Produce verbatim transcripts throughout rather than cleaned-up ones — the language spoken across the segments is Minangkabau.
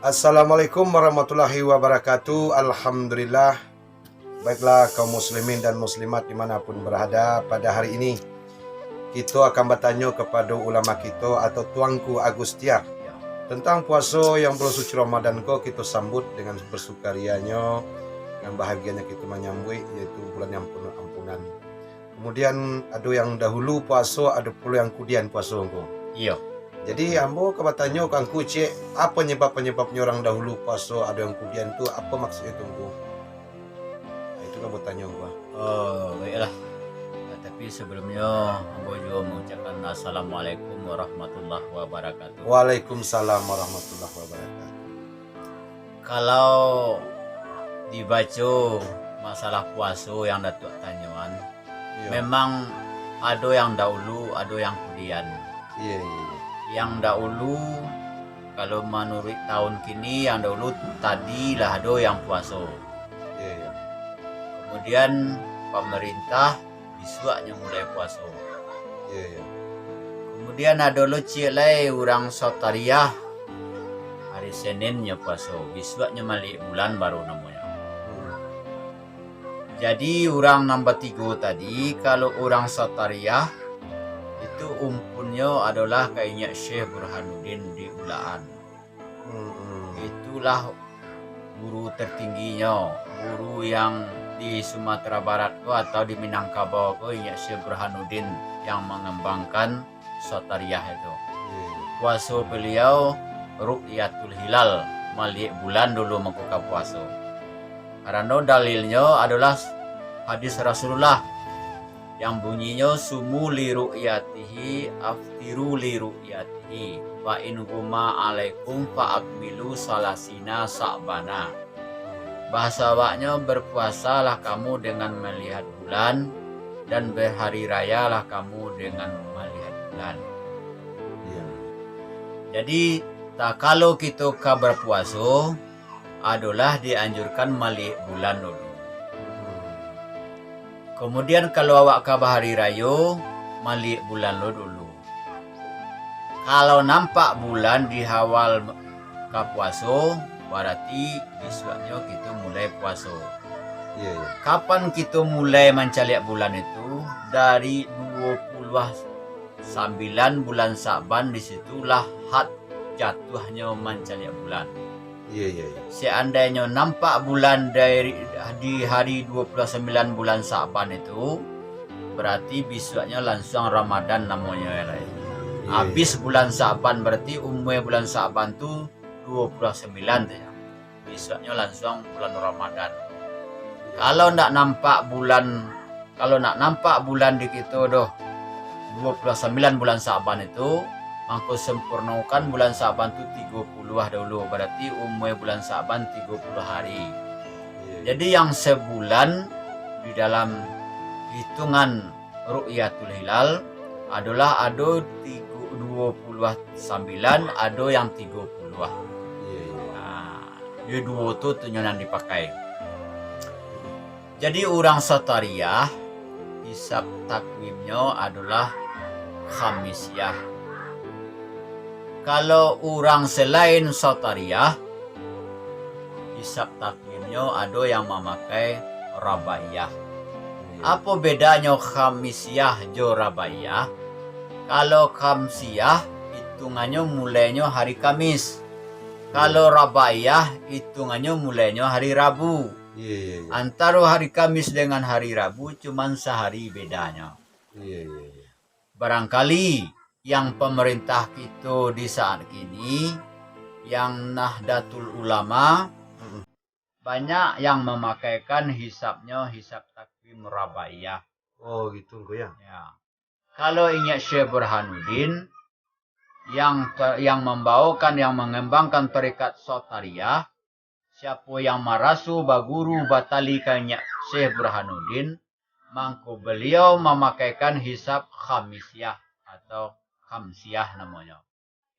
Assalamualaikum warahmatullahi wabarakatuh. Alhamdulillah. Baiklah, kaum muslimin dan muslimat dimanapun berada, pada hari ini kito akan batanyo kapado ulama kito atau Tuanku Agus Tiar tentang puaso yang bulan suci Ramadan ko kito sambut dengan basukarianyo, dengan bahagianyo kito manyambuik, yaitu bulan yang penuh ampunan. Kemudian ado yang dahulu puaso, ado pulo yang kudian puaso ko. Iyo. Jadi ambo ka batanyo ka Angku ciek, apo panyabab-panyababnyo urang dahulu puaso, ado yang kudian tu, apo maksudnyo tu, Angku? Nah, itu kan batanyo, Angku. Oh, baiklah. Nah, tapi sebelumnyo, ambo juo mangucapkan Assalamualaikum warahmatullahi wabarakatuh. Waalaikumsalam warahmatullahi wabarakatuh. Kalau dibaco masalah puaso yang Datuak tanyoan, Iyo. memang ado yang dahulu, ado yang kudian. Iyo, iyo, iyo. Yang dahulu, kalau manuruik tahun kini, yang dahulu tadi lah ado yang puaso. Iyo, iyo. Kemudian, pamarintah bisuaknyo mulai puaso. Iyo, iyo. Kemudian ado lo ciek lai urang Sotariah, hari Senin nyo puaso, bisuaknyo maliek bulan baru namonyo. Hmm. Jadi urang nan batigo tadi, kalau urang Sotariah, itu umpunnyo adolah ka inyiak Syekh Burhanuddin di Ulaan. Hmm. Itulah guru tertingginyo, guru yang di Sumatera Barat ko atau di Minangkabau ko, inyiak Syekh Burhanuddin yang mangambangkan Sotariah itu. Iya. Puaso baliau ru'yatul hilal, maliek bulan dulu mangko ka puaso. Karano dalilnyo adolah hadis Rasulullah yang bunyinyo, "Sumu li ru'yatihi, aftiru li ru'yatihi, fa in ghumma alaikum fa akmilu salasina sa'bana." Bahasa awaknyo, "Berpuasalah kamu dengan melihat bulan, dan berhari rayalah kamu dengan melihat bulan." Iya. Jadi, takalo kito ka berpuaso, adolah dianjurkan maliek bulan dulu. Kemudian, kalau awak ka bahari rayo, maliek bulan lo dulu. Kalau nampak bulan di awal ka puaso, barati bisuaknyo kito mulai puaso. Iya, iya. Kapan kito mulai mancaliak bulan itu? Dari duo puluah sambilan bulan Sa'ban, di situlah had jatuahnyo mancaliak bulan. Iya, iya, iya. Seandainyo nampak bulan dari, di hari duo puluah sambilan bulan Sa'ban itu, barati bisuaknyo lansuang Ramadan namonyo lai. Iya, iya. Abih bulan Sa'ban, barati umua bulan Sa'ban tu duo puluah sambilan tu, ya. Bisuaknyo lansuang bulan Ramadan. Kalau ndak nampak bulan, kalau ndak nampak bulan di kito doh, duo puluah sambilan bulan Sa'ban itu, mangko sempurnokan bulan Sa'ban tu tigo puluah dahulu, barati umua bulan Sa'ban tigo puluah hari. Iya, iya. Jadi, yang sabulan di dalam hitungan ru'yatul hilal adolah ado tigo, duo puluah sambilan, ado yang tigo puluah. Iya, iya. Nah, iyo duo tu, tu nyo nan dipakai. Jadi, urang Sotariah, hisab takwimnyo adolah Khamisiah. Kalau urang salain Sotariah, hisab takwimnyo ado yang mamakai Rabaiyah. Iya. Apo bedanyo Khamisiah jo Rabaiyah? Kalau Khamsiah, itungannyo mulainyo hari Kamis. Kalau Rabaiyah, itungannyo mulainyo hari Rabu. Iya, iya, iya. Antaro hari Kamis dengan hari Rabu cuman sahari bedanyo. Iya, iya, iya. Barangkali yang pamarintah kito di saat kini, yang Nahdlatul Ulama, Mm-mm. banyak yang mamakaikan hisabnyo hisab takwim Rabaiyah. Oh, gitu, Ngku, ya? Ya. Kalau inyiak Syekh Burhanuddin yang te-, yang mambawakan, yang mangambangkan tarekat Sotariah, siapo yang maraso baguru batali ka inyiak Syekh Burhanuddin, mangko baliau mamakaikan hisab Khamisiah atau Khamsiah namonyo.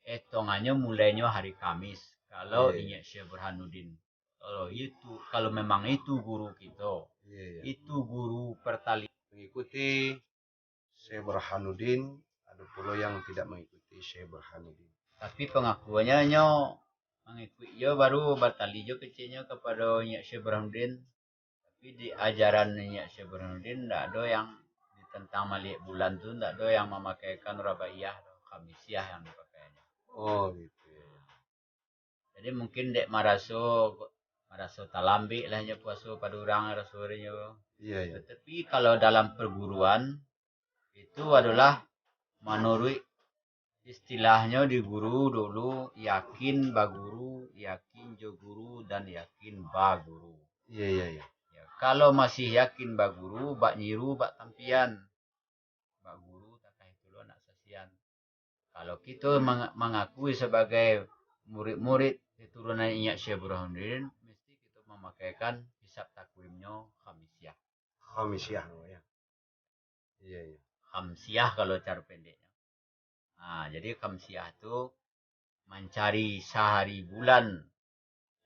Etongannyo mulainyo hari Kamis, kalau Iya. inyiak Syekh Burhanuddin. Kalau itu, kalau memang itu guru kito, Iya, iya. itu guru pertali-, mengikuti Syekh Burhanuddin, ado pulo yang tidak mengikuti Syekh Burhanuddin. Tapi pengakuannya nyo Mangikuik jo, baru batali jo keceknyo kapado Nyiak Syekh Burhanuddin. Tapi di ajaran Nyiak Syekh Burhanuddin ndak ado yang di tentang maliek bulan tu, ndak ado yang mamakaikan Rabaiyah, Khamisiah yang dipakainyo. Oh, gitu. Jadi mungkin dek maraso, maraso talambek lah nyo puaso pado urang raso nyo. Iya, iya. Tetapi kalau dalam perguruan, itu adalah manuruik istilahnyo di guru dulu, yakin baguru, yakin jo guru, dan yakin baguru. Iya, iya, iya. Ya, kalau masih yakin baguru, bak nyiru, bak tampian. Bak guru, takah itu lo nak sasian. Kalau kito manga-, mangakui sabagai murid-murid keturunan Inyak Syekh Burhanuddin, mesti kito mamakaikan hisab takwimnyo Khamisiah. Khamisiah, oh, ya. Iya, iya. Khamsiah kalau cara pendeknya. Nah, jadi Khamsiah tu mancari sahari bulan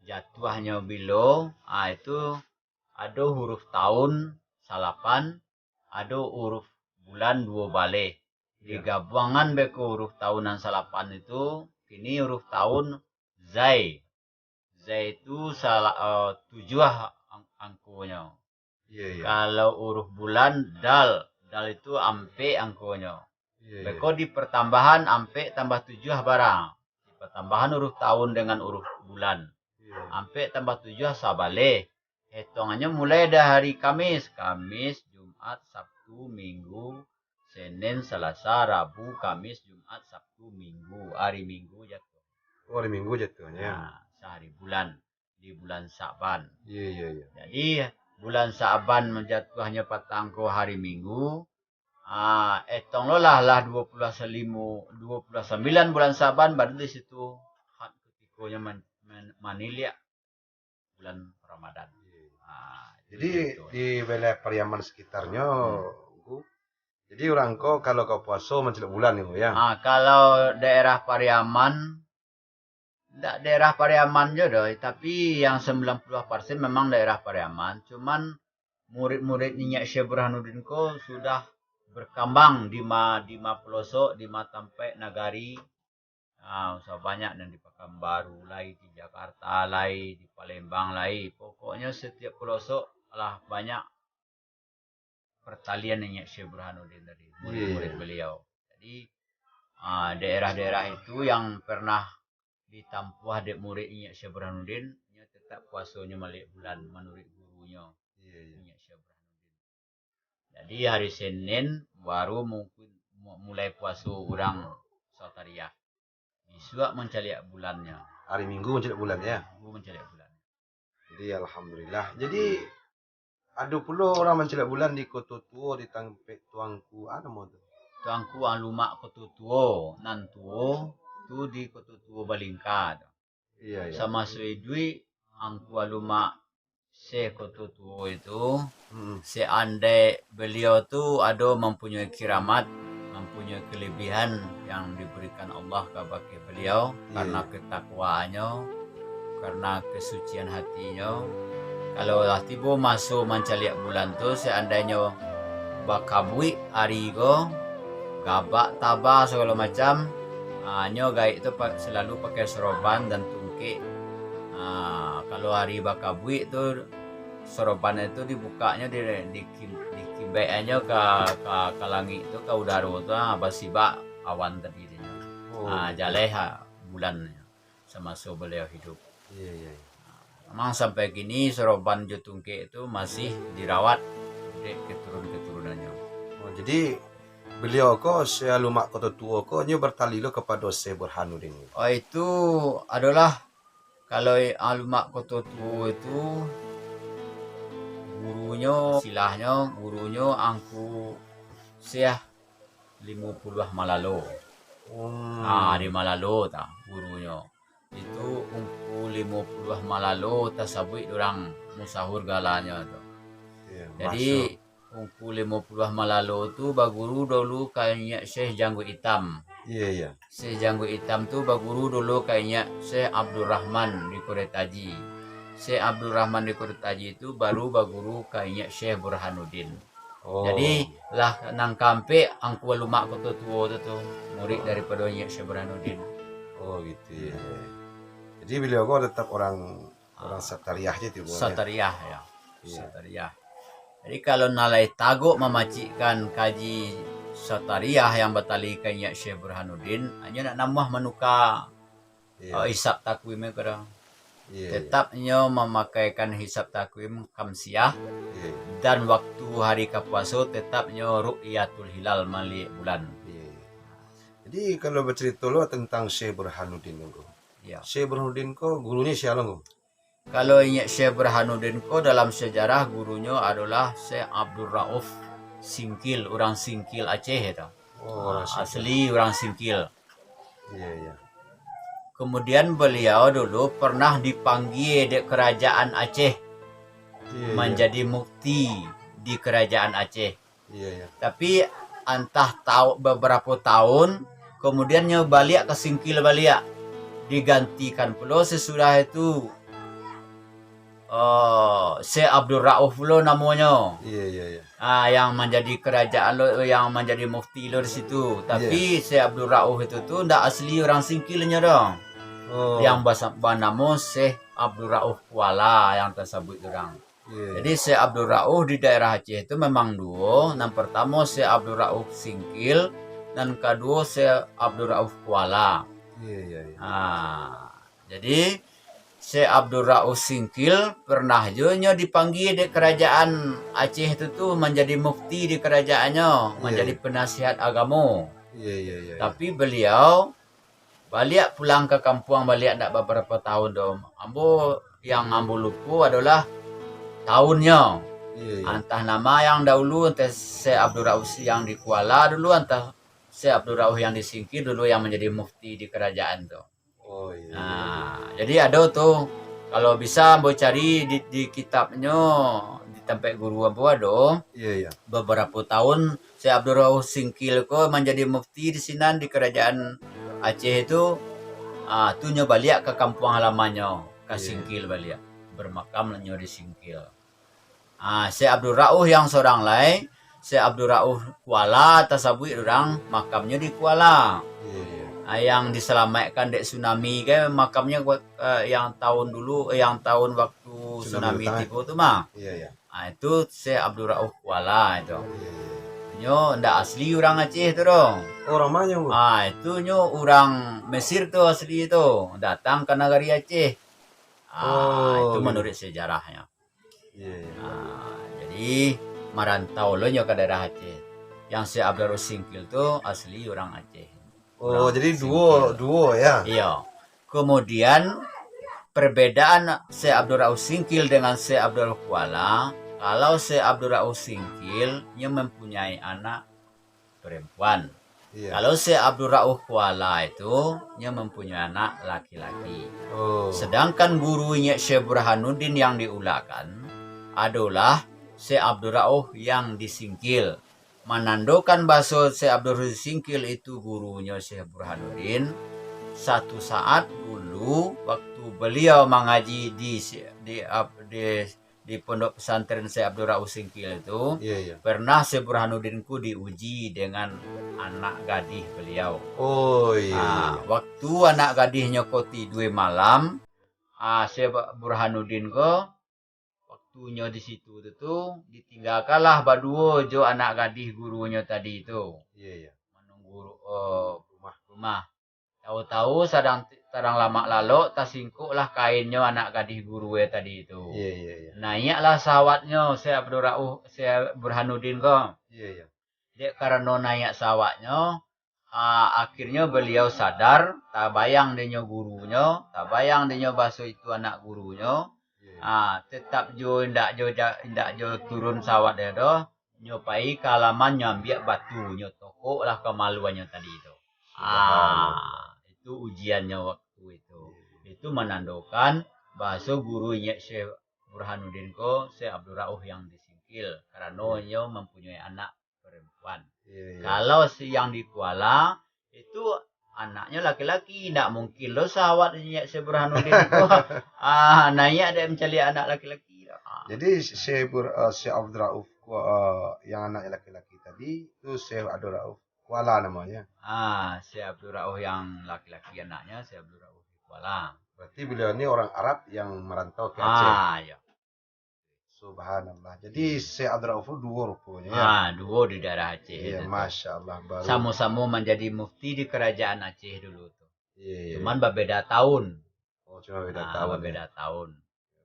jatuahnyo bilo, ah, itu ado huruf tahun salapan, ado huruf bulan duo baleh. Iya. Digabuangan beko huruf tahun nan salapan itu, kini huruf tahun Zai. Zai tu sala-, eh, tujuah ang-, angkonyo. Iya, iya. Kalau huruf bulan, Dal. Dal itu ampek angkonyo. Iya, iya. Beko di pertambahan ampek tambah tujuah barang. Di pertambahan huruf tahun dengan huruf bulan. Iya. Ampek tambah tujuah sabaleh. Hitongannyo mulai dari hari Kamis. Kamis, Jumat, Sabtu, Minggu, Senin, Salasa, Rabu, Kamis, Jumat, Sabtu, Minggu. Hari Minggu jatuah. Oh, hari Minggu jatuahnyo. Nah, sahari bulan. Di bulan Sa'ban. Iya, iya, iya. Jadi, bulan Sa'ban jatuahnyo patang ko hari Minggu, ah, etong lo lah, lah duo puluah salimo, duo puluah sambilan bulan Sa'ban, baru di situ khat kutikonyo man-, man-, maniliak bulan Ramadan. Iya. Ah, itu. Jadi, contoh. Di wilayah Pariaman sekitarnyo, hmm, Ngku, jadi urang ko kalau ka puaso mancaliak bulan ni, ya? Ah, kalau daerah Pariaman, ndak daerah Pariaman jo doh, tapi yang sembilan puluh persen memang daerah Pariaman. Cuman murid-murid Inyak Syekh Burhanuddin ko sudah berkambang di ma-, di ma pelosok, di ma tampek nagari. Ah, usah banyak nan di Pakanbaru lai, di Jakarta lai, di Palembang lai. Pokoknyo setiap pelosok lah banyak pertalian Inyak Syekh Burhanuddin tadi, iya, murid-murid, iya, beliau. Jadi, ah, daerah-daerah itu yang pernah ditampuah dek murid Inyak Syekh Burhanuddin, nyo tetap puasonyo maliek bulan manuruik gurunyo, iya, iya, Inyak Syekh Burhanuddin. Jadi, hari Senin baru mungkin mu-, mulai puaso urang Satariah. Bisuak mancaliak bulannyo. Hari Minggu mancaliak bulan, ya? Minggu mancaliak bulan. Jadi, alhamdulillah. Jadi, ado pulo urang mancaliak bulan di Koto Tuo, di tampek Tuangku, ah, namo tu? Tuangku Alumak Koto Tuo, nan tuo, tu di Koto Tuo Balingka tu. Iya, iya. Samaso iduik, Angku Alumak Syekh Koto Tuo itu, mm-mm, seandai beliau tu ado mampunyoi kiramat, mampunyoi kelebihan yang diberikan Allah kabake beliau, iya, karena, iya, ketakwaannyo, karena kesucian hatinyo. Kalau lah tibo maso mancaliak bulan tu, seandainyo bakabuik ari ko, gabak, taba, sagalo macam, ah, nyo gaek tu pa-, selalu pakai soroban dan tungkek. Ah, kalau ari bakabuik tu, soroban tu dibukaknyo, di, di kim-, dikibaikannyo ka, ka, ka langik tu, ka udaro tu, ah, basibak awan tadi tu. Oh. Ah, jaleh, ah, bulannyo samaso baliau hiduik. Iya, iya, iya. Memang sampai kini soroban jo tungkek tu masih dirawat dek keturun-keturunannyo. Oh, jadi beliau ko, Syekh Alumak Koto Tuo ko, nyo bertali lo kapado Syekh Burhanuddin. Oh, itu adolah, kalau Alumak Koto Tuo itu, gurunyo, silahnyo, gurunyo Angku Syekh Limo Puluah Malalo. Hmm. Ah, di Malalo ta gurunyo. Itu Ungku Limo Puluah Malalo tasabuik urang musahur galanyo tu. Iya, jadi, masyhur. Ungku Limo Puluah Malalo tu baguru dulu ka Inyak Syekh Jangguik Itam. Iya, iya. Syekh Jangguik Itam tu baguru dulu ka Inyak Syekh Abdul Rahman di Kuretaji. Syekh Abdul Rahman di Kuretaji tu baru baguru ka Inyak Syekh Burhanuddin. Oh. Jadi, lah nan kaampek Angku Alumak Koto Tuo tu, tu, murid daripado Inyak Syekh Burhanuddin. Oh, gitu, ya. Jadi beliau ko tetap orang orang Satariah je tu. Satariah, ya. Satariah. Jadi kalau nalai taguak mamacikkan kaji Satariah yang batali ka inyak Syekh Burhanuddin, hanyo nak namuah manuka uh, hisab takwim ko dah. Tetap nyo mamakaikan hisab takwim khamsiah dan waktu hari kapuaso tetap nyo ru'yatul hilal, maliek bulan. Jadi kalau bacarito lo tentang Syekh Burhanuddin tu. Ya. Syekh Burhanuddin ko gurunyo sia lo? Kalau inyak Syekh Burhanuddin ko dalam sejarah gurunyo adolah Syekh Abdul Rauf Singkil, urang Singkil Aceh itu. Oh, orang Singkil. Asli urang Singkil. Iya, iya. Kemudian beliau dulu pernah dipanggia dek kerajaan Aceh menjadi mufti di kerajaan Aceh. Iya, iya. Tapi antah tahu beberapa tahun kemudian nyo baliak ka Singkil baliak. Digantikan pulo sesudah itu uh, Syekh Abdul Rauf lo namonyo. Iya, iya, iya. Ah, yang menjadi kerajaan lo, yang menjadi mufti lo di situ. Tapi Syekh Abdul Rauf itu tu ndak asli orang Singkilnyo dong. Oh. Yang basa- banamo Syekh Abdul Rauf Kuala yang tersebut orang. Iya, iya. Jadi Syekh Abdul Rauf di daerah Aceh itu memang duo. Yang pertama Syekh Abdul Rauf Singkil, dan kedua Syekh Abdul Rauf Kuala. Iya, iya, iya. Ah, jadi Syekh Abdul Rauf Singkil pernah jo nyo dipanggia dek kerajaan Aceh tu tu menjadi mufti di kerajaannyo, menjadi penasihat agamo. Iya, iya, iya. Tapi beliau baliak pulang ka kampuang baliak ndak beberapa tahun tu. Ambo yang ambo lupo adolah tahunnyo. Iya, iya. Antah nama yang dahulu, antah Syekh Abdul Rauf yang di Kuala dulu, antah Syekh Abdul Rauf yang di Singkil dulu yang menjadi mufti di kerajaan tu. Oh, iya. Nah, jadi ado tu, kalau bisa ambo cari di, di kitabnyo, di tampek guru ambo ado. Iya, iya. Beberapa tahun Syekh Abdul Rauf Singkil ko manjadi mufti di sinan di kerajaan Aceh itu, ah, tu nyo baliak ka kampuang halamannyo, ka Singkil baliak. Bermakam nyo di Singkil. Ah, Syekh Abdul Rauf yang sorang lai, Syekh Abdul Rauf Kuala tasabuik urang, makamnyo di Kuala. Iya, iya. Ah, yang disalamaikkan dek tsunami kan makamnyo buat, eh, yang tahun dulu, eh, yang tahun waktu tsunami tibo tu mah. Iya, iya. Ah, itu Syekh Abdul Rauf Kuala itu. Iya, iya. Nyo ndak asli urang Aceh tu doh. Oh, urang ma nyo? Ah, itu nyo urang Mesir tu asli tu. Datang ka nagari Aceh. Ah, itu menurut sejarahnyo. Iya, iya. Ah, jadi marantau lo nyo ka daerah Aceh. Yang Syekh Abdul Rauf Singkil tu asli urang Aceh. Oh, jadi duo, duo ya? Iya. Kemudian perbedaan Syekh Abdul Rauf Singkil dengan Syekh Abdul Rauf Kuala, kalau Syekh Abdul Rauf Singkil nyo mempunyai anak perempuan. Iya. Kalau Syekh Abdul Rauf Kuala itu nyo mempunyai anak laki-laki. Oh. Sedangkan guru inyo Syekh Burhanuddin yang diulakan adolah Syekh Abdul Rauf yang di Singkil. Manandokan baso Syekh Abdul Rauf Singkil itu gurunyo Syekh Burhanuddin, satu saat dulu waktu beliau mangaji di di di, di Pondok Pesantren Syekh Abdul Rauf Singkil itu, iya, iya, pernah Syekh Burhanuddin ku diuji dengan anak gadih beliau. Oh, iya, nah, iya. Waktu anak gadihnyo ko tidua malam, ah, Syekh Burhanuddin ko, waktunyo di situ tu, tu ditinggalkanlah baduo jo anak gadih gurunyo tadi tu. Iya, iya. Manunggu, eh, rumah. Rumah. Tahu-tahu sadang, sadang lamak lalok, tasingkoklah kainnyo anak gadih guru e tadi tu. Iya, iya, iya. Naiaklah sawatnyo Syekh Abdul Rauf, Syekh Burhanuddin ko. Iya, iya. Dek karano naiak sawatnyo, ah, akhirnyo beliau sadar, tabayang dinyo gurunyo, tabayang dinyo baso itu anak gurunyo, iya, iya, ah, tetap jo indak jo ja-, indak jo turun sawat dia doh. Nyo pai ka halaman, nyo ambiak batu, nyo tokoklah kamaluannyo tadi tu. Subhanallah. Ah, itu ujiannyo waktu itu. Itu manandokan bahaso guru inyo Syekh Burhanuddin ko Syekh Abdul Rauf yang di Singkil, karano, iya, inyo mempunyai anak perempuan. Iya, iya. Kalau si yang di Kuala, itu anaknyo laki-laki, ndak mungkin lo sawat inyo Syekh Burhanuddin ko, ah, naiak dek mancaliak anak laki-laki. Ah. Jadi Syekh Bur-, eh, Syekh Abdul Rauf Ku-, eh, yang anaknyo laki-laki tadi, tu Syekh Abdul Rauf Kuala namonyo. Ah, Syekh Abdul Rauf yang laki-laki anaknyo, Syekh Abdul Rauf Kuala. Berarti beliau ni orang Arab yang merantau ke Aceh. Ah, ya. Subhanallah. Jadi Syekh Abdul Rauf duo ruponyo, ya. Ah, duo di daerah Aceh. Iya, itu tu. Masya Allah, baru. Sama-sama menjadi mufti di kerajaan Aceh dulu tu. Iya, iya. Cuman berbeda tahun. Oh, cuma beda tahun. Ah, berbeda tahun.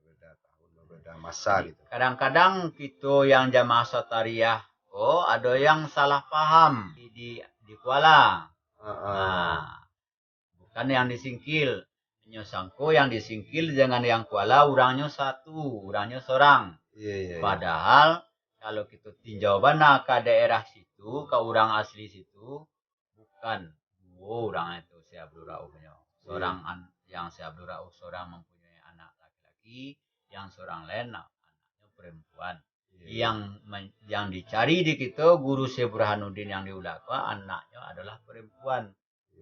Beda tahun, beda masa gitu. Kadang-kadang kito yang jamaah Sotariah, oh, ada yang salah paham di, di, di Kuala. Heeh. Ah. Bukan yang di Singkil. Nyo sangko yang di Singkil dengan yang Kuala urangnyo satu, urangnyo sorang. Iya, iya, iya. Padahal kalau kito tinjau bana ka daerah situ, ka urang asli situ, bukan duo urang itu Syekh Abdul Rauf nyo. Iya. Sorang an-, yang Syekh Abdul Rauf sorang mempunyai anak laki-laki, yang sorang lain na-, anaknyo perempuan. Iya. Yang men-, yang dicari di kito, guru Syekh Burhanuddin yang di Ulak ko, anaknyo adalah perempuan.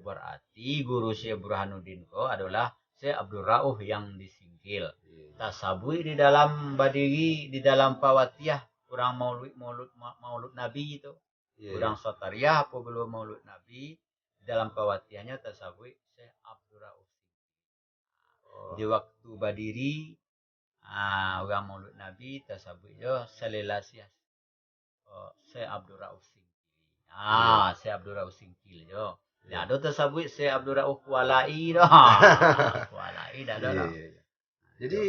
Berarti guru Syekh Burhanuddin ko adolah Syekh Abdul Rauf yang di Singkil. Iya. Tasabuik di dalam badiri, di dalam pawatiah urang maulid, maulid, ma-, maulid Nabi tu. Iya, urang iya. Sotariah apo belum maulid Nabi, di dalam pawatiahnyo tasabuik Syekh Abdul Rauf. Oh. Di waktu badiri, ah, urang maulid Nabi tasabuik jo Salelasias. Oh, Syekh Abdul Rauf Singkil. Ah, iya. Syekh Abdul Rauf Singkil jo. Iya. Ndak ado tasabuik Syekh Abdul Rauf Kualai doh. Kualai ndak ado doh. Iya, iya, iya. Jadi,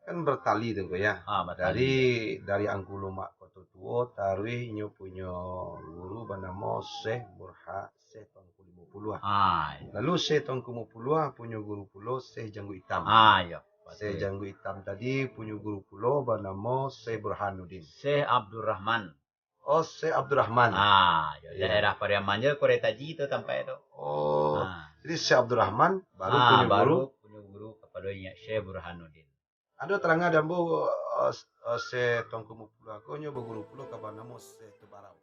kan bertali tu, Ngku, ya. Ah, bertali. Dari, dari Angku Lumak Koto Tuo, taruih inyo punyo guru banamo Syekh Burha-, Syekh Tuanku Limo Puluah. Ah, iya. Lalu Syekh Tuanku Limo Puluah punyo guru pulo Syekh Jangguik Itam. Ah, iya. Syekh Jangguik Itam tadi punyo guru pulo banamo Syekh Burhanuddin. Syekh Abdurrahman. Oh, Syekh Abdurrahman. Ah, yo, iya. Daerah Pariaman jo, Kuaretaji tu tampek tu. Oh, ah. Jadi Syekh Abdurrahman baru ah, punyo baru guru. Punyo guru kapado inyo Syekh Burhanuddin. Ado tarangah di ambo, eh, eh, Syekh Tuanku Limo Puluah ko nyo baguru pulo ka banamo Syekh Tubarau.